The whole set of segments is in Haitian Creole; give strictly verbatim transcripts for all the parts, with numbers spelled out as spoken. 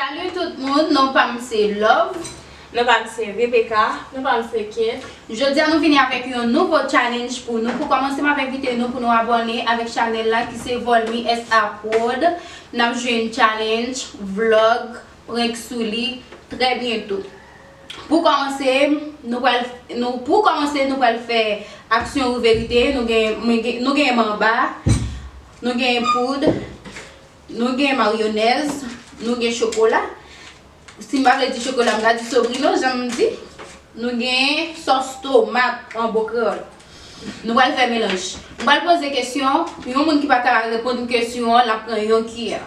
Salut tout moun, non pa m se Love. Non pa m se Rebecca. Non pa m se Kate. Jodi a nou vini avèk yon nouvo challenge pou nou. Pou kòmanse, m ap envite nou pou nou abòne avèk chanèl la ki se Volmy S A Prod. N ap jwenn challenge, vlog, prank sou li trè byento. Pou kòmanse, nou pral, nou, pou kòmanse, nou pral fè aksyon ou verite. Nou gen, mwen gen, nou gen manba, nou gen poud, nou gen mayonèz, nou gen chokola. Si m pa vle di chokola, m ka di sobrino, jan m di. Nou gen sòs tomat an bon kreyòl. Nou pral fè melanj. M pral poze kesyon. Yon moun ki pa ka reponn kesyon an, l ap pran yon kiyè.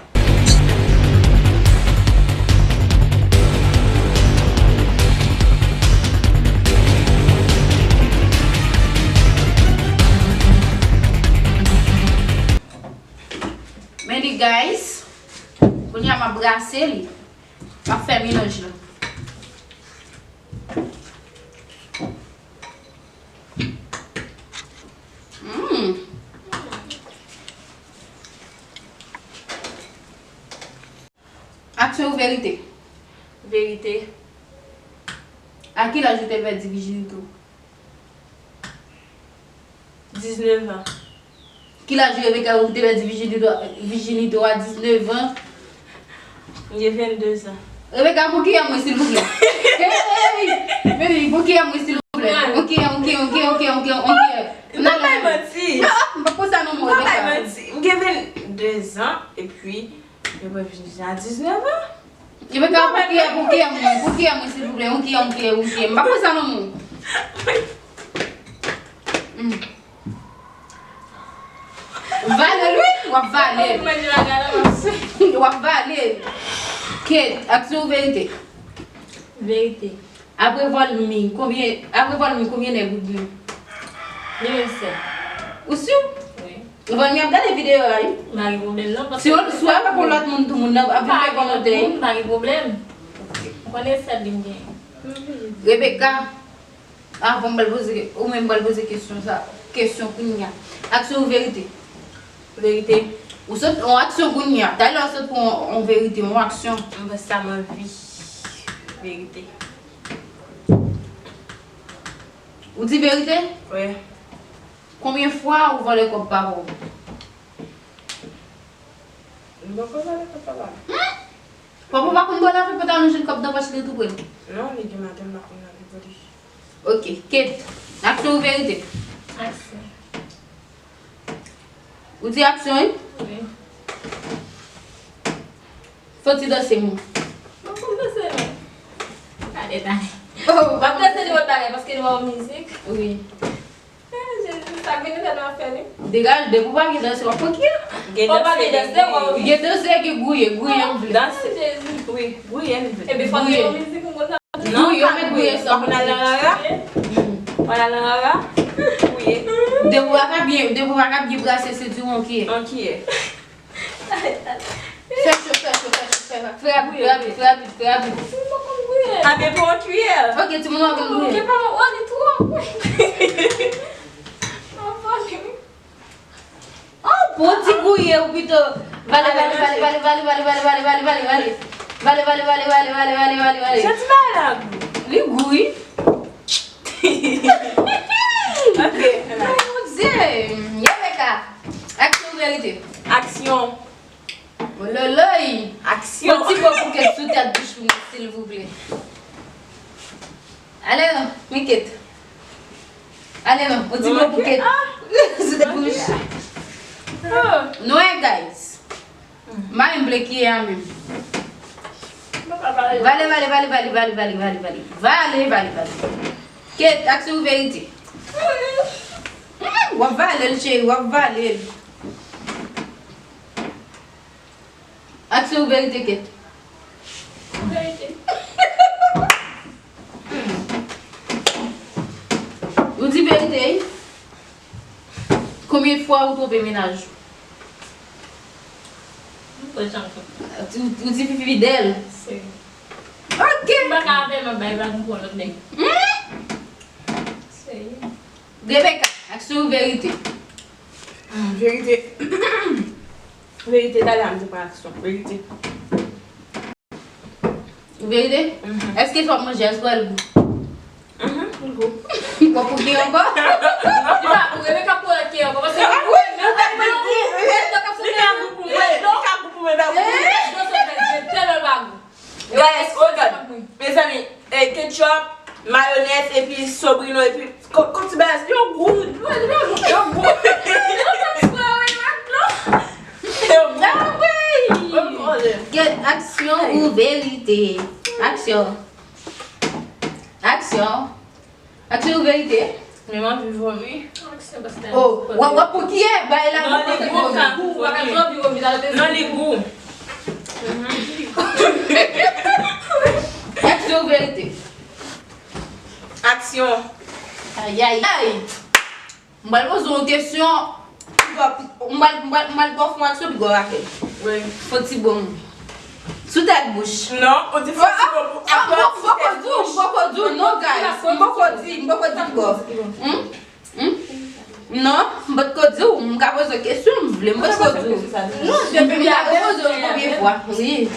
Men li, guys. Kounye a, m ap brase li. M ap fè melanj la. Mm. Aksyon ou verite? Verite. A ki laj ou te pèdi vijinite w? Diznèf an. Ki laj Rebecca ou te pèdi vijinite, vijinite w a diznèf an? M gen vennde zan. Rebecca, pou kiyè mwen, silvouplè. Hey! Baby, pou kiyè mwen, silvouplè. Pou kiyè, pou kiyè, pou kiyè, pou kiyè, pou kiyè, pou kiyè. M pa bay manti. Non, m pa konsa non, mwen, Rebecca. M pa bay manti. M gen vennde zan, epi, yo pran vijinite a diznèf an. Rebecca, pou kiyè, pou kiyè mwen, pou kiyè mwen, silvouplè, pou kiyè, pou kiyè, pou kiyè. M pa konsa non, mwen. Mm. Vale l, wi, w ap vale l. Mwen di bagay la, m ap sou. W ap vale l. Kate, aksyon ou verite? Verite. Apre Volmy, konbyen, apre Volmy, konbyen nèg ou gen? Li menm sèl. Ou si? Wi. Volmy ap gade videyo a, wi. M pa gen pwoblèm, non, paske si w, si w ap ak yon lòt moun, tou moun nan ap vin fè kòmantè. M pa gen pwoblèm. Ou konnen sèl li m gen. Rebecca. Avan m pral poze, ou menm pral poze kesyon sa, kesyon kounye a. Aksyon ou verite? Verite. Ou sot, yon aksyon kounye a. Talè ou sot pou yon, yon verite, yon aksyon. M fè sa m anvi. Verite. Ou di verite? Wi. Konbyen fwa ou vòlè kòb papa w? M poko vòlè kòb papa m. Hmm? Papa w pa konn ba w lave pantalon, jwenn kòb nan pòch li tou pre l? Non, li gen maten, m pa konn lave pou li. Ok, Kate, aksyon ou verite? Aksyon. Ou di aksyon, wi? Wi. Fò ti danse, mwen. Mwen konn danse, non. Gade, tande. Oh. W ap danse li wè bagay, paske li ba w mizik. Wi. Eh, Jezi, sa k vin fè nou ap fè li? Degaje, depi w pa gen danse, w ap pran kiyè. Gen danse, gen gouye. Gen danse, gen gouye, gouye m vle. Danse. Jezi. Wi, gouye m vle. Epi fò gen yon mizik m konn sa. Non, gouye, pa met gouye, gouye sa, pa konn al nan rara. Mm. Ou al nan rara, gouye. Depi w pa ka byen, depi w pa ka byen brase, se di w yon kiyè. Yon kiyè. Fè cho, fè cho, fè cho, fè cho. Fè rapid, fè rapid, fè rapid, fè rapid. Mwen pa konn gouye. A, men pran yon kiyè. Ok, timoun, w ap vin gouye. Ou gen pa, oh, li twò. Mwen pa konn. Oh, bon ti gouye ou pito. Vale, vale, vale, vale, vale, vale, vale, vale, vale, vale, vale. Vale, vale, vale, vale, vale, vale, vale, vale. Jan ti bagay la gou. Li gou, wi. Ok. Ay, mon Dye. Rebecca, aksyon ou verite? Aksyon. Ololoy. Aksyon. Yon ti bon bouke sou tèt bouch mwen, silvouplè. Ale non, Miket. Ale non, yon ti bon bouke. Ah. Sou tèt bouch. Oh. Nwè, guys. Mari m vle kiyè a menm. Vale, vale, vale, vale. Vale, vale, vale. Kate, aksyon ou verite? Mm, w ap vale l, cheri, w ap vale l. Aksyon ou verite, Kate? Verite. Ou di verite, wi? Konbyen fwa ou twonpe mennaj ou? Mwen pa janm twonpe. Ou, ou di fidèl? Se. Ok. M pa ka avè l, m ap bay vag, m pran lòt nèg. Hmm? Se. Rebecca, aksyon ou verite? Hmm, verite. Verite, talè a m te pran aksyon. Verite. Verite? Èske sa w ap manje a, èske w wè l gou? Li gou. Li gou pou ki ankò? Li pa gou, Rebecca pou ki ankò? Paske li gou. Li ka gou pou mwen. Li ka gou pou mwen, ba gou. Guys, oh God. Mezanmi, eh, ketchup, mayonèz, epi sobrino, epi ko-, kòm ti bagay, yo gou. Yo gou. Yo gou. Yo gou. Gen aksyon ou verite? Aksyon. Aksyon. Aksyon ou verite? Men m anvi vomi. Oh, w ap, w ap pran kiyè, bay la. Non, li gou, li gou. Non, li gou. Aksyon ou verite? Aksyon. Ayayay. M pral poze w yon kesyon. M pral, m pral, m pral ba w fon aksyon, pi gwo rapèl. Wi. Fon ti bon. Sou tèt bouch. Non, ou di fon ti bon pou. Ah, ah, m poko di w, m poko di w, non, guys. M poko di, m poko di, m poko. Hmm? Hmm? Non, m poko di w, m ka poze w kesyon, m vle, m poko di w. Non, m ka poze w yon premye fwa, wi.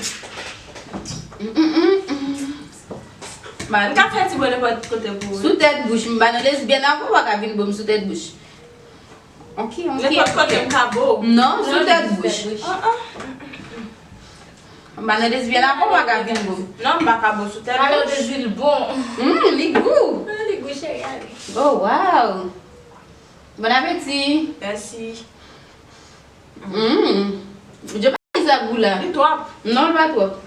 Hmm, hmm, hmm, hmm. M ka fè ti bò nenpòt kote pou ou. Sou tèt bouch, m pa nan lesbyèn avè w, pa ka vin bon sou tèt bouch. Ok, ok. Nenpòt kote m ka bo. Non, sou tèt bouch. Ah, ah. M pa nan lesbyèn avè w, pa ka vin bon. Non, m pa ka bo sou tèt bouch. Alò, de zil bon. Hmm, li gou. Ah, li gou, cheri, ale. Oh, wow. Bon apeti. Mèsi. Hmm. Yo pa di sa gou la. Li twòp. Non, li pa twòp.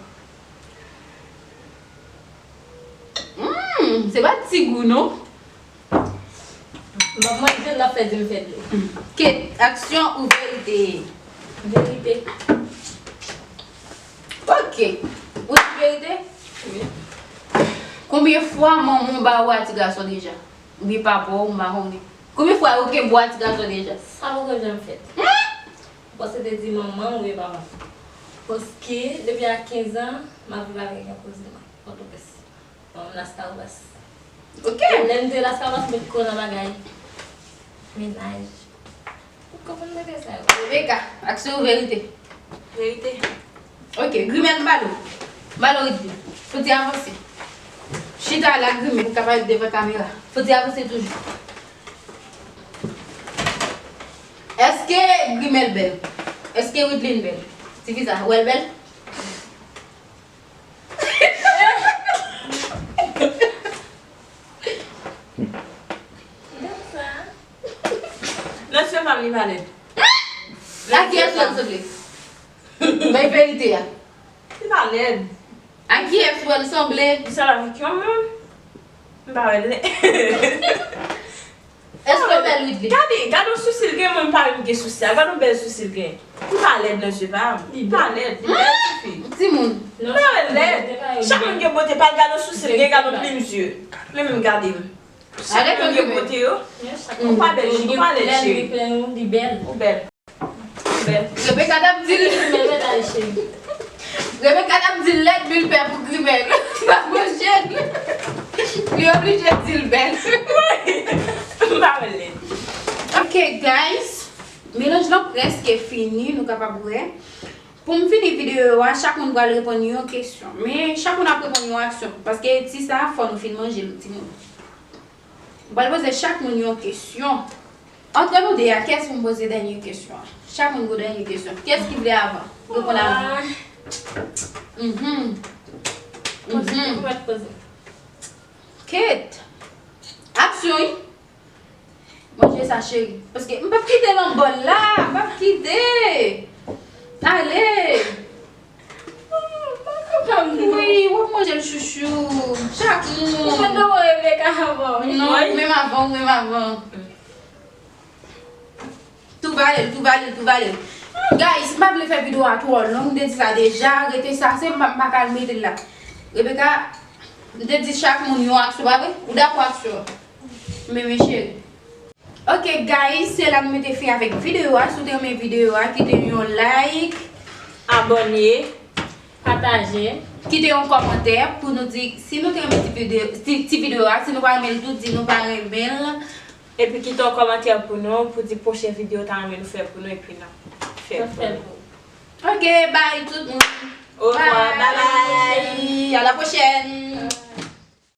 Hmm, se pa ti gou, non. M ap manje l, l ap fè di m fè dlo. Kate, aksyon ou verite? Verite. Ok. Ou di verite? Wi. Konbyen fwa manman w ba ou a ti gason deja? Oubyen papa w, m pa konnen. Konbyen fwa yo kenbe w a ti gason deja? Sa poko janm fèt. Hmm? Ou panse te di manman oubyen papa m? Paske depi a kenz an, m ap viv avèk yon kouzin mwen, Pòtoprens. Bon, Lascauas. Ok. Lè m te Lascauas, m te ko nan bagay mennaj. Ou konprann bagay sa yo? Rebecca, aksyon ou verite? Verite. Ok, grimèl m ba l ou. M ba l ou Ridley. Fò ti avanse. Chita la grimèl, ou ka parèt devan kamera. Fò ti avanse toujou. Èske grimèl bèl? Èske Ridley bèl? Tifi sa, ou wè l bèl? Nan zye pa m, li pa lèd. A kiyès ou sanble? Bay verite a. Li pa lèd. A kiyès ou wè l sanble? Li sanble avèk yon moun. M pa wè l lèd. Èske w bèl, Ridley? Gade, gade yon sousi l gen, mwen m pa menm gen sousi a. Gade yon bèl sousi l gen. Li pa lèd nan zye pa m. Li pa lèd, li bèl tifi. Timoun. M pa wè l lèd. Chak moun gen bote pa l, gade yon sousi l gen, gade yon plim zye. Men menm gade m. Chak moun gen bote yo. Ou pa bèl, ou pa lèd, cheri. Ou bèl. Ou bèl. Rebecca t ap di l. Rebecca t ap di l lèd, men l pè pou grimèl. Li pa manje l. Li oblije di l bèl. M pa wè l lèd. Ok, guys. Melanj lan prèske fini, nou kapab wè. Pou m fini videyo a, chak moun pral reponn yon kesyon. Men, chak moun ap reponn yon aksyon. Paske ti sa, fò nou fin manje l, timoun. M pral poze chak moun yon kesyon. Antre nou de a, kiyès pou m poze dènye kesyon an? Chak moun gon dènye kesyon. Kiyès ki vle avan? Reponn avan. Mhm. Poze, mhm. Ou mèt poze. Kate. Aksyon, wi. Manje sa, cheri. Paske m p ap kite nan bòl la. M p ap kite. Ale. Wi, w ap manje l chouchou. Chak moun. Ou konn nan Rebecca avan, wi. Non, ou menm avan, ou menm avan. Tou vale l, tou vale l, tou vale l. Guys, m pa vle fè videyo a twò long, m te di sa deja, rete sa, se m pa, m pa ka mete l la. Rebecca, m te di chak moun yon aksyon, pa vre? Ou dakò aksyon? Men, men cheri. Ok, guys, se la nou mete fen avèk videyo a. Si w te renmen videyo a, kite yon like. Abòne. Pataje. Kite yon kòmantè pou nou di si nou te renmen ti videyo, ti, ti videyo a. Si nou pa renmen l tou, di nou pa renmen l. Epi kite yon kòmantè pou nou, pou di pwochen videyo w ta renmen nou fè pou nou, epi n ap fè l pou nou. Ok, bye tout moun. Au revoir, bye bye. la pwochèn.